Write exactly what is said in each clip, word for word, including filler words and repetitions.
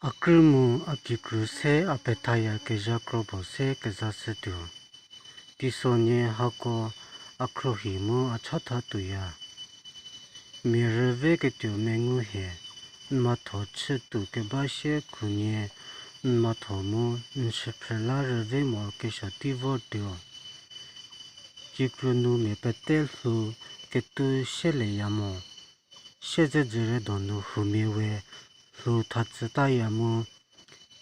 A krü mu a kikru se a pethayakezha kro puo se kezashütuo. Teisonhie hako a khruohi mu a chatha tuoya. Mia rüveketuo mengu hie, n mhatho chütuo keba sie khunhie n mhatho mu n shüphrü la rüve mo kesuo tei vortuo. Kikru nu mia pete lhou ketuo sielie ya mo. Siezedzürie donu huomia we lhou thatsütaya mu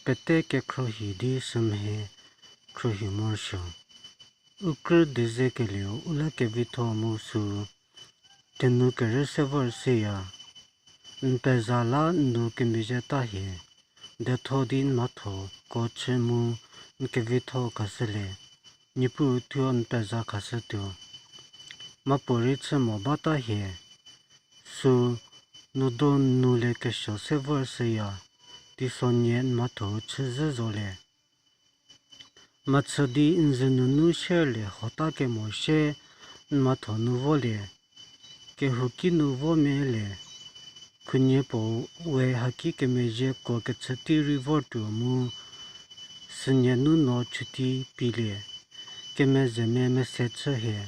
pete kekhruohi di sümhie khruohi morosuo. U krü dezekelieu u la kevitho mu sü thenu kerü se vor shüya. N peza la n nu kemezhieta hie, detho di n mhatho ko chü mu n kevitho khashülie, Niepuu thuo n peza khashütuo. Mhapuorei chü mo bata hie, sü nu do n nu le kesuo se vor shüya, teisonhie n mhatho chüzhü zolie. Mhachü di n zhü nunu sierlie hota kemo sie n mhatho nu volie. Kehouki nu vo mele, khunhie puo we haki kemezhie kuo kechü tei rei vortuo mu, sünie nu no chüti pielie, kemezemia mese chü hie,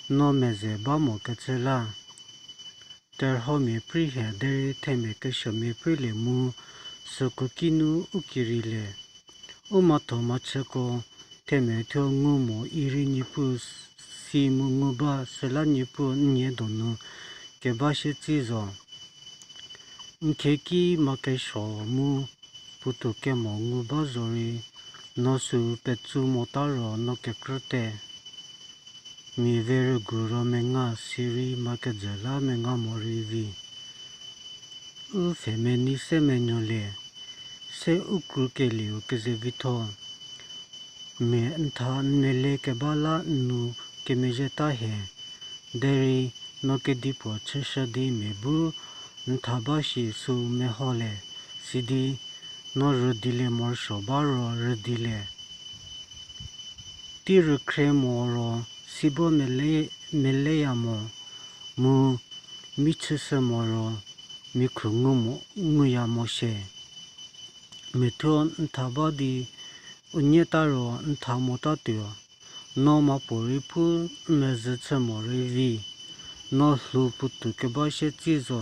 no meze ba mo kecü la. Terhuomia prei hie derei themia kesuomia preilie mu süko kinu u kirilie. U mhatho mhachüko themia thuo ngu mo irei Niepuu si mu ngu ba süla Niepuu n nie donu keba sie tsi zo. N khieki mha kesuo mu puotou kemo ngu ba zorei, no sü petsu mota ro no kekrüte. Mia verügu ro menga sirei mha kejü la menga morei vi. U pfhemenei se menuolie, se u krükelieu kezevitho. Mia n tha n mele keba la n nu kemezhieta hie, derei no kedipuo chüshü di mia bu n tha ba shi sü meholie, sidi no rüdilie morosuo ba ro rüdilie. Tei rükhrie mo ro sibo mele, meleya mo, mu mi chüshü mo ro mi khru ngu mo, nguya mo shie. Mia thuo n tha ba di u nieta ro n tha motatuo, no mhapuorei pu n mezhü chü morei vi, no lhou puotou keba sie tsi zo.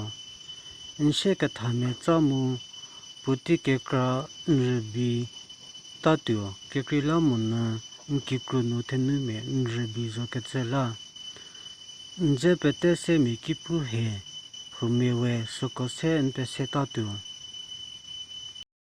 N sie kethamia tsa mu puotei kekra n rübei tatuo, kekreilamonyü n kikru nu thenumia n rübei zo kecü la. N dze pete se mia ki pu hie, huomia we süko se n pesetatuo.